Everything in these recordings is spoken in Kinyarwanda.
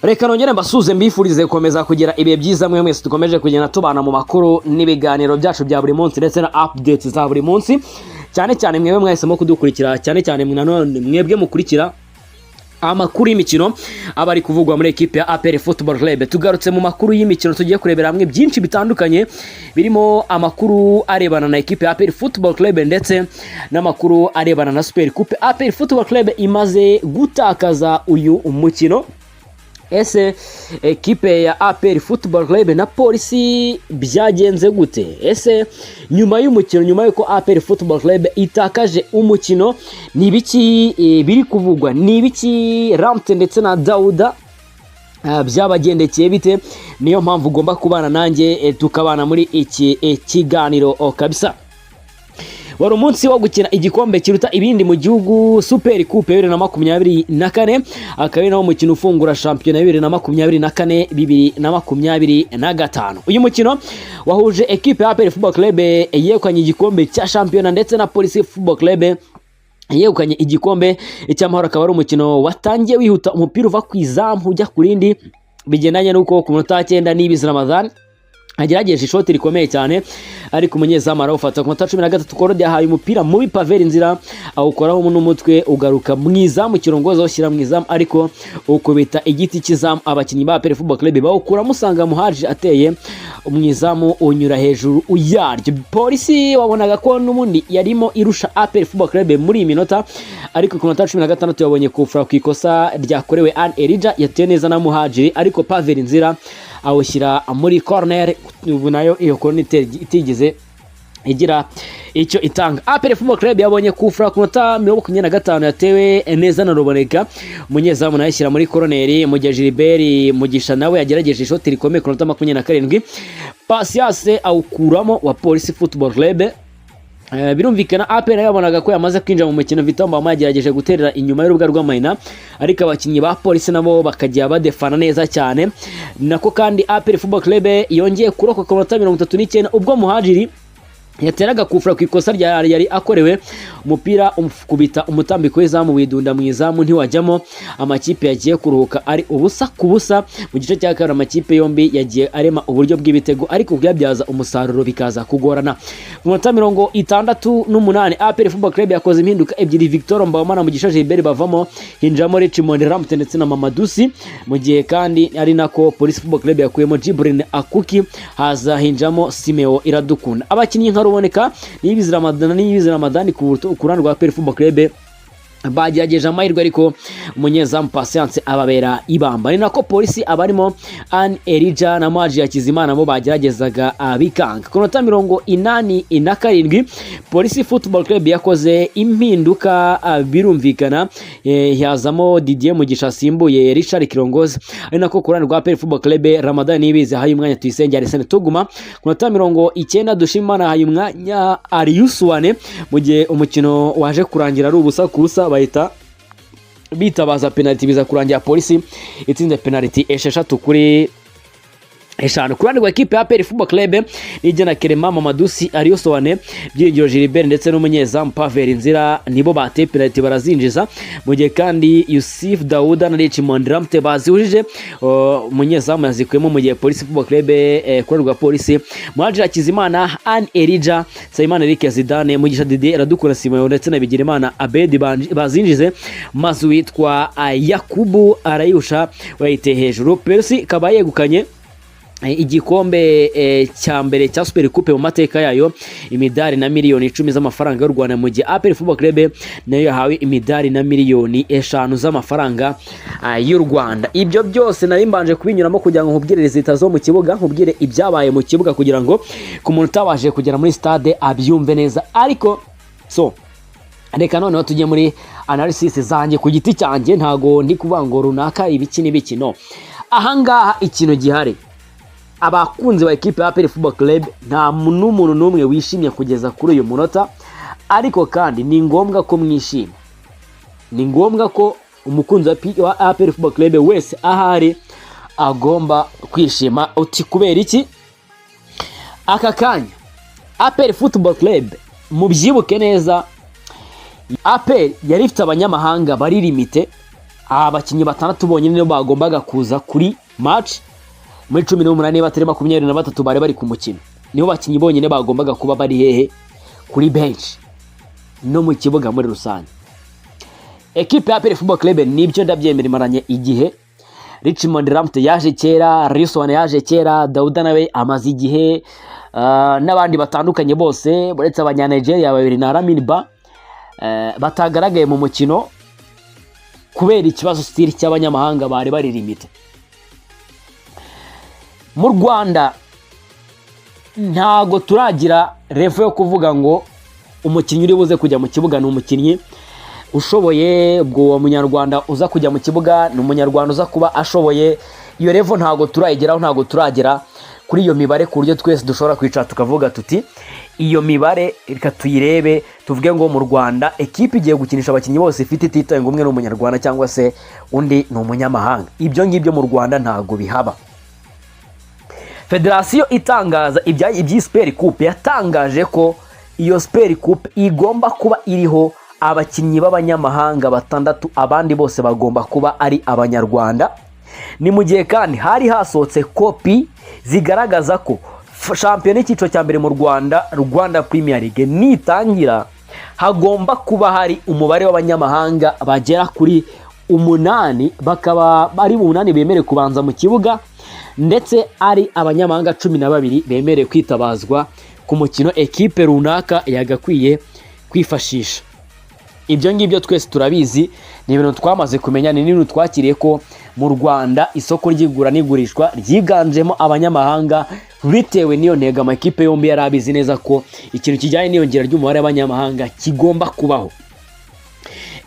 Reka nongere mbasuze, mbifurize gukomeza kugira ibihe byiza mwe mwese dukomeje kugenda tubana mu makuru n'ibiganiro byacu bya buri munsi ndetse na updates za buri munsi, cyane cyane mwebwe mwahisemo kudukurikira, cyane cyane nanone mwebwe mukurikira amakuru y'imikino aba ari kuvugwa muri ekipe ya APR Football Club. Tugarutse mu makuru y'imikino, tugiye kurebera hamwe byinshi bitandukanye birimo amakuru arebana na ekipe ya APR Football Club ndetse n'amakuru arebana na Super Coupe. APR Football Club imaze gutakaza uyu mukino. Ese ekipe ya APR Football Club na Polisi byagenze gute? Ese nyuma y'umukino, nyuma y'uko APR Football Club itakaje umukino, ni ibiki biri kuvugwa? Ni ibiki Lamptey ndetse na Dauda byabagendekeye bite? Niyo mpamvu ugomba kubana nanjye, tukabana muri iki kiganiro kabisa. Wari umunsi wo gukina igikombe kiruta ibindi mu gihugu, Super Coupe 2024, akaba ari nawo mukino ufungura shampiyona 2024 2025. Uyu mukino wahuje ekipe ya APR Football Club yegukanye igikombe cya shampiyona ndetse na Police Football Club yegukanye igikombe cy'amahoro. Akaba ari umukino watangiye wihuta, umupira uva ku izamu ujya ku rindi, bigendanye n'uko ku munota wa 9 Niyibizi Ramadhan agerageje ishoti rikomeye cyane, ariko umunyezamu arawufata. Ku munota 13 Korode yahaye umupira mubi Pavelh Ndzila, awukoraho n'umutwe ugaruka mu izamu, Kirongozi awushyira mu izamu ariko ukubita igiti cy'izamu. Abakinnyi ba APR Football Club bawukuramo, usanga Muhadjiri ateye mu izamu, unyura hejuru yaryo. Polisi wabonaga ko n'ubundi yarimo irusha APR Football Club muri iyi minota, ariko ku munota 16 yabonye kufura ku ikosa ryakorewe Anne Elija, yateye neza na Muhadjiri, ariko Pavelh Ndzila awushyira muri corner. Ubu nayo iyo corner itigeze igira icyo itanga. APR Football Club yabonye kufura ku minota 25, yatewe neza na Ruboneka, umunyezamu nawe ashyira muri koroneri, mu gihe Gilbert Mugisha nawe yagerageje ishoti rikomeye ku minota 27, Patience awukuramo wa Police Football Club. Birumvikana APR nayo yabonaga ko yamaze kwinjira mu mukino. Victor Mbaoma yagerageje guterera inyuma y'urubuga rw'amahina, ariko abakinnyi ba Polisi nabo bakajya badefana neza cyane. Nako kandi APR Football Club yongeye kurokoka ku minota 39, ubwo Muhadjiri yateraga kufura ku ikosa rya yari akorewe, umupira umukubita umutambiko w'izamu, widunda mu izamu ntiwajyamo. Amakipe yagiye kuruhuka ari 0-0. Mu gice cya kabiri amakipe yombi yagiye arema uburyo bw'ibitego, ariko kuyabyaza umusaruro bikaza kugorana. Ku minota 68 APR Football Club yakoze impinduka ebyiri: Victor Mbaoma na Mugisha Gilbert bavamo, hinjiramo Richmond Lamptey ndetse na Mamadou Sy, mu gihe kandi ari nako Police Football Club yakuyemo Jibrin Akuki, haza hinjamo Simeo Iradukunda. Abakinnyi nka Ruboneka, Niyibizi Ramadhan ku ruhande rwa APR Football Club bagerageje amahirwe, ariko umunyezamu Patience ababera ibamba. Ni nako Polisi abarimo Anne Elija na Muhadjiri Hakizimana bo bageragezaga bikanga. Ku minota 87 Polisi Football Club yakoze impinduka, birumvikana yazamo Didier Mugisha asimbuye Richard Kirongozi, ari nako ku ruhande rwa APR Football Club Ramadan Niyibizi ahaye umwanya Tuyisenge Arsene Tuguma. Ku minota 90 Dushimana ahaye umwanya Aliou Souané, mu gihe umukino waje kurangira ari 0-0, bahita bitabaza penaliti, biza kurangira Polisi itsinze penaliti 6-5. Ku ruhande rwa ekipe ya APR Football Club, Niyigena Clement, Mamadou Sy, Aliou Souané, Byiringiro Gilbert ndetse n'umunyezamu Pavelh Ndzila nibo bateye penaliti barazinjiza, mu gihe kandi Yusuf Dauda na Richmond Lamptey bazihujije, umunyezamu yazikuyemo, mu gihe Police Football Club, ku ruhande rwa Polisi, Muhadjiri Hakizimana, Anne Elija, Nsabimana Eric Zidane, Mugisha Didier, Iradukunda Simon ndetse na Bigirimana Abedi bazinjize, maze uwitwa Yakubu arayihusha, wayiteye hejuru. Polisi ikaba yegukanye igikombe cya mbere cya Super Coupe mu mateka yayo, imidari na miliyoni 10 z'amafaranga y'u Rwanda, mu gihe APR Football Club nayo yahawe imidari na miliyoni 5 z'amafaranga y'u Rwanda. Ibyo byose nari mbanje kubinyuramo kugira ngo nkubwire résultats zo mu kibuga, nkubwire ibyabaye mu kibuga, kugira ngo ku muntu utabashije kugera muri stade abyumve neza. Ariko so reka noneho tujye muri analysis zanjye ku giti cyanjye, ntago ndi kuvuga ngo runaka ibiki n'ibiki. No ahangaha ikintu gihari, abakunzi ba ekipe ya APR Football Club nta n'umuntu n'umwe wishimye kugeza kuri uyu munota, ariko kandi ni ngombwa ko mwishima. Ni ngombwa ko umukunzi wa APR Football Club wese ahari agomba kwishima. Uti kubera iki? Aka kanya APR Football Club, mubyibuke neza, APR yari ifite abanyamahanga bari limité. Abakinnyi batandatu bonyine nibo bagombaga kuza kuri match muri 18, batari 23 bari bari ku mukino. Nibo bakinnyi bonyine bagombaga kuba bari hehe? Kuri bench no mu kibuga muri rusange. Ekipe ya APR Football Club, nibyo ndabyemera, imaranye igihe. Richmond Lamptey yaje kera, Rison yaje kera, Dauda nawe amaze igihe, n'abandi batandukanye bose, uretse Abanyanigeria babiri na Lamine Ba batagaragaye mu mukino kubera ikibazo still cy'abanyamahanga bari bari limité. Mu Rwanda ntago turagira level yo kuvuga ngo umukinnyi uri buze kujya mu kibuga ni umukinnyi ushoboye, ubwo uwo Munyarwanda uza kujya mu kibuga ni Umunyarwanda uza kuba ashoboye. Iyo level ntago turayigeraho, ntago turagera kuri iyo mibare ku buryo twese dushobora kwicara tukavuga tuti: "Iyo mibare reka tuyirebe", tuvuge ngo mu Rwanda ekipe igiye gukinisha abakinnyi bose ifite, ititaye ngo umwe ni Umunyarwanda cyangwa se undi ni umunyamahanga. Ibyo ngibyo mu Rwanda ntago bihaba. Federasiyo itangaza iby'iyi Super Coupe yatangaje ko iyo Super Coupe igomba kuba iriho abakinnyi b'abanyamahanga batandatu, abandi bose bagomba kuba ari Abanyarwanda. Ni mu gihe kandi hari hasohotse kopi zigaragaza ko shampiyona y'icyiciro cya mbere mu Rwanda, Rwanda Premier League, nitangira hagomba kuba hari umubare w'abanyamahanga bagera kuri umunani, bakaba ari umunani bemerewe kubanza mu kibuga, ndetse ari abanyamahanga 12 bemerewe kwitabazwa ku mukino ekipe runaka yagakwiye kwifashisha. Ibyo ngibyo twese turabizi, ni ibintu twamaze kumenya, ni n'ibintu twakiriye ko mu Rwanda isoko ry'igura n'igurishwa ryiganjemo abanyamahanga bitewe n'iyo ntego. Amakipe yombi yari abizi neza ko ikintu kijyanye n'iyongera ry'umubare w'abanyamahanga kigomba kubaho.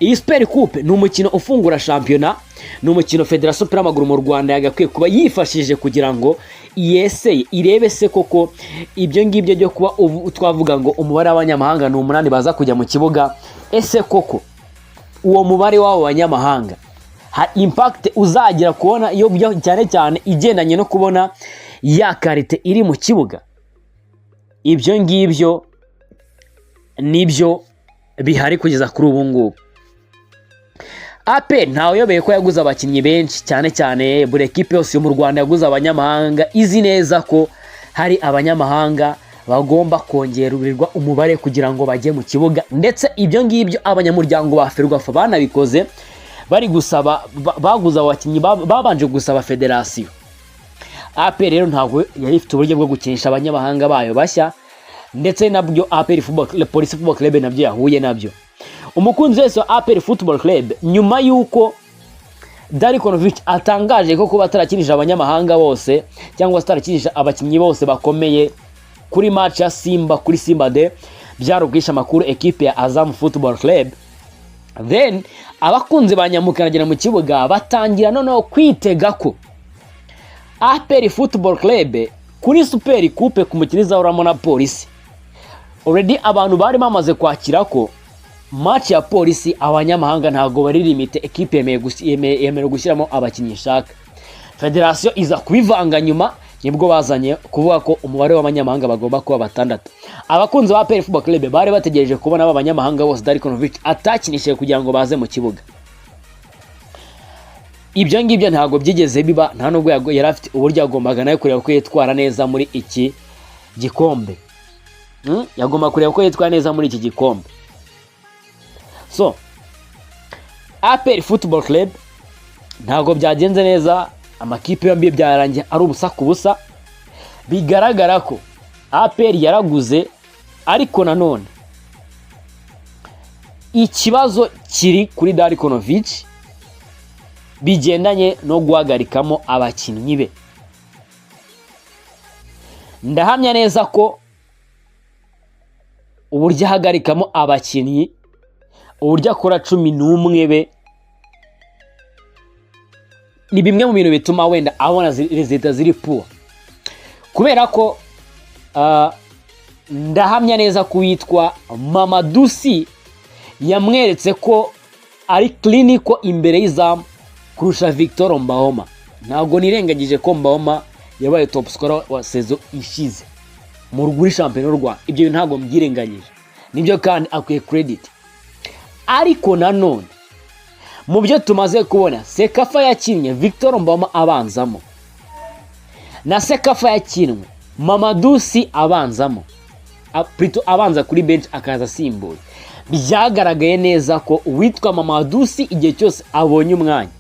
Iyi Super Coupe ni umukino ufungura shampiyona, ni umukino Federasiyo y'umupira w'amaguru mu Rwanda yagakwiye kuba yifashishije kugira ngo yeseye, irebe se koko ibyo ngibyo byo kuba twavuga ngo umubare w'abanyamahanga ni umunani baza kujya mu kibuga, ese koko uwo mubare w'abo banyamahanga ha impact uzagira kubona iyo cyane cyane igendanye no kubona ya qualité iri mu kibuga? Ibyo ngibyo nibyo bihari kugeza kuri ubu ngubu. APR ntawe uyobeye ko yaguze abakinnyi benshi cyane cyane. Buri ekipe yose yo mu Rwanda yaguze abanyamahanga izi neza ko hari abanyamahanga bagomba kongererwa umubare kugira ngo bajye mu kibuga. Ndetse ibyo ngibyo abanyamuryango ba FERWAFA banabikoze bari gusaba, baguze abo bakinnyi babanje gusaba federasiyo. APR rero ntabwo yari ifite uburyo bwo gukinisha abanyamahanga bayo bashya, ndetse nabyo APR Football, Police Football Club nabyo yahuye nabyo. Umukunzi wese wa APR Football Club, nyuma y'uko Darko Novic atangaje ko kuba atarakinisha abanyamahanga bose cyangwa se atarakinisha abakinnyi bose bakomeye kuri match ya Simba kuri Simba Day byari ubwishe amakuru ekipe ya Azam Football Club, then abakunzi ba Nyamukanagera mu kibuga batangira noneho kwitega ko APR Football Club kuri Super Coupe, ku mukino izahuramo na Polisi, already abantu bari bamaze kwakira ko match ya Polisi abanyamahanga ntabwo bari limité, ekipe yemerewe gushyiramo abakinnyi ishaka. Federasiyo iza kubivanga nyuma, nibwo bazanye kuvuga ko umubare w'abanyamahanga bagomba kuba batandatu. Abakunzi ba APR Football Club bari bategereje kubona aba banyamahanga bose Darko Novic atakinishije kugira ngo baze mu kibuga. Ibyo ngibyo ntabwo byigeze biba, nta nubwo yari afite uburyo. Yagombaga nawe kureba ko yitwara neza muri iki gikombe. Yagomba kureba ko yitwara neza muri iki gikombe. So APR Football Club ntabwo byagenze neza, amakipe yombi byarangiye ari ubusa ku busa. Bigaragara ko APR yaraguze, ariko nanone ikibazo kiri kuri Darko Novic bigendanye no guhagarikamo abakinnyi be. Ndahamya neza ko uburyo ahagarikamo abakinnyi, uburyo akora 11 be, ni bimwe mu bintu bituma wenda abona résultats ziri poor, kubera ko ndahamya neza ko uwitwa Mamadou Sy yamweretse ko ari clinical imbere y'izamu kurusha Victor Mbaoma. Ntabwo nirengagije ko Mbaoma yabaye top scorer wa saison ishize muri shampiyona y'u Rwanda, ibyo bintu ntabwo mbyirengagije, nibyo kandi akwiye credit. Ariko nanone Mu byo tumaze kubona, CECAFA yakinnye Victor Mbaoma abanzamo, na CECAFA yakinwe Mamadou Sy abanzamo, plutôt abanza kuri bench akaza asimbuye. Byagaragaye neza ko uwitwa Mamadou Sy igihe cyose abonye umwanya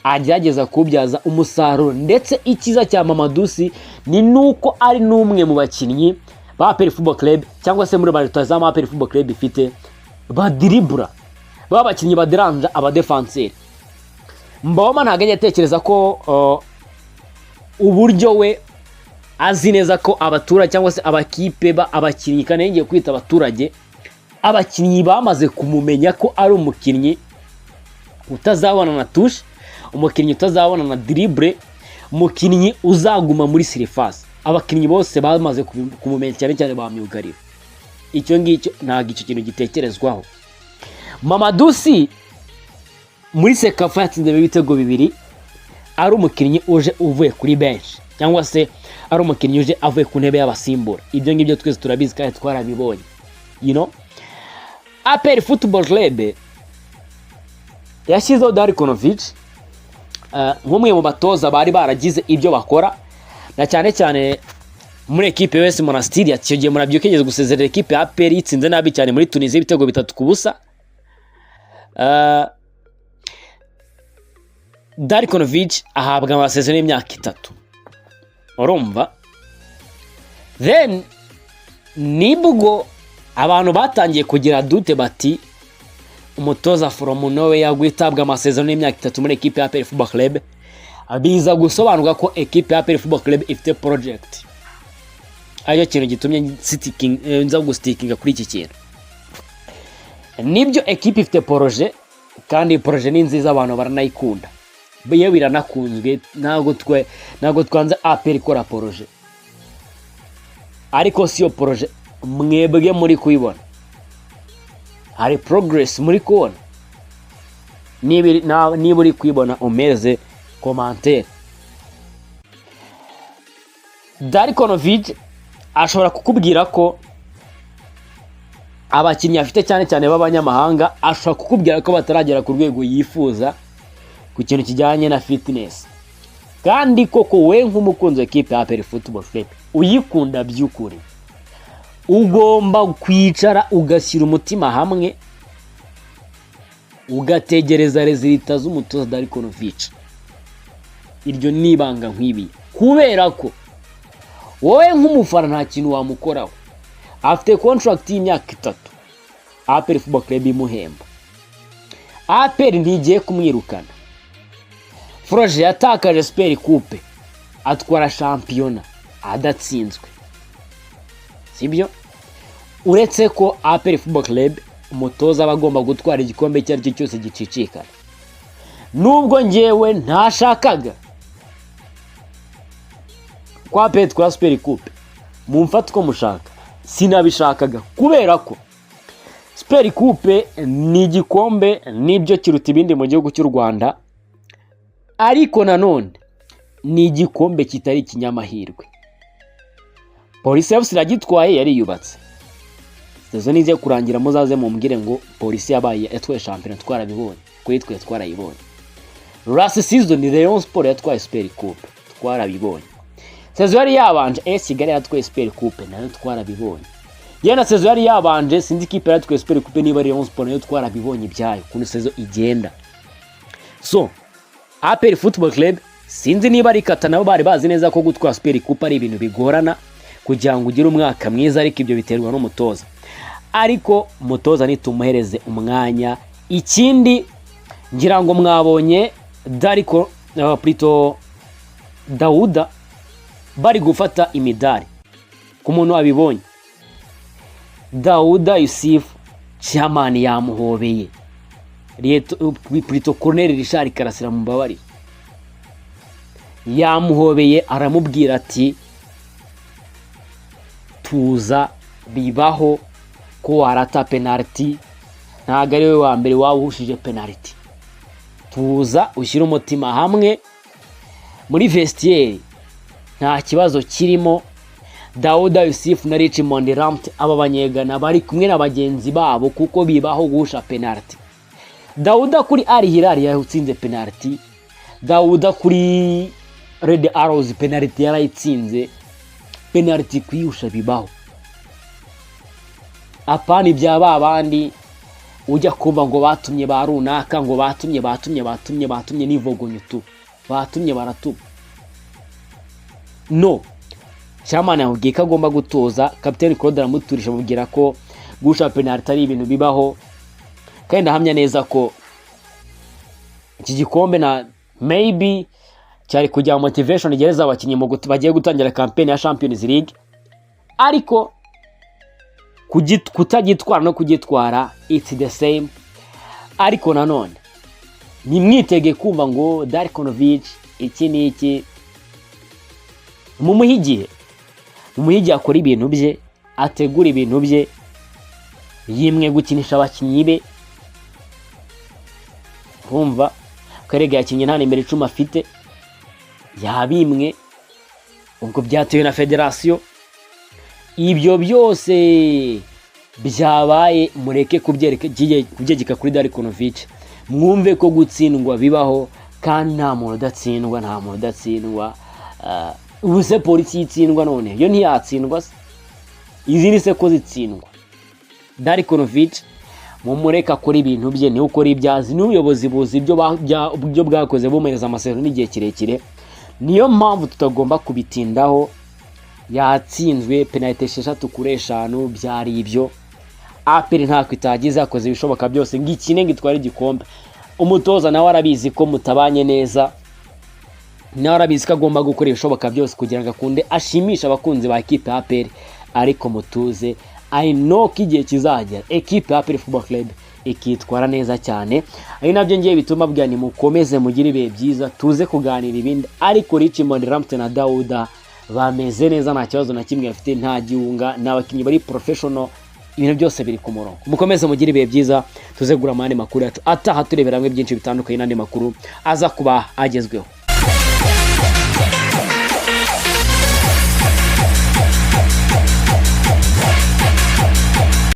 agerageza kuwubyaza umusaruro. Ndetse icyiza cya Mamadou Sy ni nuko ari n'umwe mu bakinnyi ba APR Football Club, cyangwa se muri ba rutahizamu APR Football Club ifite badiribura, ba bakinnyi baderanja abadefanseri. Mbaoma ntabwo ajya atekereza ko uburyo we azi neza ko abaturage cyangwa se abakipe ba abakinnyi, kandi ngiye kwita abaturage, abakinnyi bamaze kumumenya ko ari umukinnyi utazabona na touche, umukinnyi utazabona na dribble, umukinnyi uzaguma muri surface. Abakinnyi bose bamaze kumumenya, cyane cyane ba myugariro. Icyo ngicyo ntabwo icyo kintu gitekerezwaho. Mamadou Sy muri CECAFA yatsinze ibitego bibiri ari umukinnyi uje uvuye kuri bench, cyangwa se ari umukinnyi uje avuye ku ntebe y'abasimbura. Ibyo ngibyo twese turabizi kandi twarabibonye. APR Football Club yashyizeho Darko Novic nk'umwe mu batoza bari baragize ibyo bakora, na cyane cyane muri ekipe US Monastir. Icyo gihe murabyibuka yigeze gusezerera ekipe ya APR yitsinze nabi cyane muri Tunisia ibitego 3-0. Darko Novic ahabwa amasezerano y'imyaka 3, urumva? Then nibwo abantu batangiye kugira doute, bati umutoza from nowhere guhitabwa amasezerano y'imyaka 3 muri ekipe ya APR Football Club. Biza gusobanurwa ko ekipe ya APR Football Club ifite project, aricyo kintu gitumye nza gustickinga kuri iki kintu. Nibyo, ekipe ifite projet, kandi iyi projet ni nziza, abantu baranayikunda, yewe iranakunzwe. Ntabwo twanze APR ikora projet, ariko si yo projet mwebwe muri kuyibona. Hari progress muri kubona? Niba uri kuyibona, umeze commentaire. Darko Novic ashobora kukubwira ko abakinnyi afite, cyane cyane b'abanyamahanga, ashobora kukubwira ko bataragera ku rwego yifuza ku kintu kijyanye na fitness. Kandi koko we nk'umukunzi wa ekipe ya APR Football Club uyikunda by'ukuri, ugomba kwicara ugashyira umutima hamwe, ugategereza résultats z'umutoza Darko Novic. Iryo ni ibanga nk'ibi, kubera ko wowe nk'umufana nta kintu wamukoraho. Afite contract y'imyaka 3, APR Football Club imuhemba. APR ntigiye kumwirukana. Froger yatakaje Super Coupe, atwara shampiyona adatsinzwe, sibyo? Uretse ko APR Football Club umutoza aba agomba gutwara igikombe icyo ari cyo cyose gicicikana. Nubwo ngewe ntashakaga ko APR itwara Super Coupe, mumfate uko mushaka, sinabishakaga, kubera ko Super Coupe ni igikombe, nibyo, kiruta ibindi mu gihugu cy'u Rwanda, ariko nanone ni igikombe kitari ikinyamahirwe. Polisi FC iragitwaye, yariyubatse. Saison nize kurangira muzaze mumbwire ngo Polisi yabaye yatwaye shampiyona, twarabibonye, kuri twe twarayibonye. Last season Rayon Sport yatwaye Super Coupe, twarabibonye. Saison yari yabanje AS Kigali yatwaye Super Coupe, nayo twarabibonye. Yewe na saison yari yabanje, sinzi ikipe yatwaye Super Coupe niba Rayon Sport, nayo twarabibonye ibyayo ukuntu saison igenda. So APR Football Club sinzi niba ari kata, nabo bari bazi neza ko gutwara Super Coupe ari ibintu bigorana kugira ngo ugire umwaka mwiza, ariko ibyo biterwa n'umutoza. Ariko umutoza nitumuhereze umwanya. Ikindi, ngira ngo mwabonye Darko, plutôt Dauda, bari gufata imidari. Ku muntu wabibonye, Dauda Yussif chairman yamuhobeye, plutôt Colonel Richard Karasira, mumbabarire, yamuhobeye, aramubwira ati tuza, bibaho ko warata penaliti, ntabwo ari we wa mbere waba uhushije penaliti, tuza ushyire umutima hamwe. Muri vestiaire nta kibazo kirimo. Dauda Yussif na Richmond Lamptey, aba banyegana bari kumwe na bagenzi babo, kuko bibaho guhusha penaliti. Dauda kuri Al Hilal yatsinze penalty, Dauda kuri Red Arrows penalty yarayitsinze. Penalty kuyihusha bibaho, apana ibya ba bandi ujya kumva ngo batumye ba runaka, ngo batumye, batumye, batumye, batumye n'ivogonyo tu, batumye baratuma. No Chairman yamubwiye ko agomba gutoza. Kapiteni Claude aramuturisha, amubwira ko guhusha penalty ari ibintu bibaho. Kandi ndahamya neza ko iki gikombe na maybe cyari kugira motivation igereza abakinnyi mu bagiye gutangira campaign ya Champions League, ariko kutagitwara no kugitwara, it's the same. Ariko nanone nimwitege kumva ngo Darko Novic iki n'iki. Mumuhe igihe, mumuhe igihe akora ibintu bye, ategura ibintu bye, yimwe gukinisha abakinnyi be. Urumva Karega yakinnye nta nimero 10 afite, yabimwe, ubwo byatewe na federasiyo. Ibyo byose byabaye, mureke kubyegeka kuri Darko Novic. Mwumve ko gutsindwa bibaho kandi nta muntu udatsindwa, nta muntu udatsindwa. Ubu se Polisi yitsindwa none yo ntiyatsindwa se? Izindi se ko zitsindwa? Darko Novic mumureke akora ibintu bye, niwe ukora ibyazi, n'ubuyobozi buzi ibyo bwakoze bumuhereza amasezerano n'igihe kirekire. Niyo mpamvu tutagomba kubitindaho. Yatsinzwe penaliti 6 kuri 5, byari ibyo. APR ntako itagize, yakoze ibishoboka byose ngo ikine, ngo itware igikombe. Umutoza nawe arabizi ko mutabanye neza, nawe arabizi ko agomba gukora ibishoboka byose kugira ngo akunde ashimishe abakunzi ba ekipe ya APR. Ariko mutuze, I know ko igihe kizagera ekipe ya APR Football Club ikitwara neza cyane. Ari nabyo ngiye bituma bwa ni mukomeze mugire ibihe byiza, tuze kuganira ibindi. Ariko Richmond Lamptey na Dauda bameze neza, nta kibazo na kimwe bafite, nta gihunga, ni abakinnyi bari professional, ibintu byose biri ku murongo. Mukomeze mugire ibihe byiza, tuze gura amandi makuru yacu ataha, turebera hamwe byinshi bitandukanye n'andi makuru aza kuba agezweho.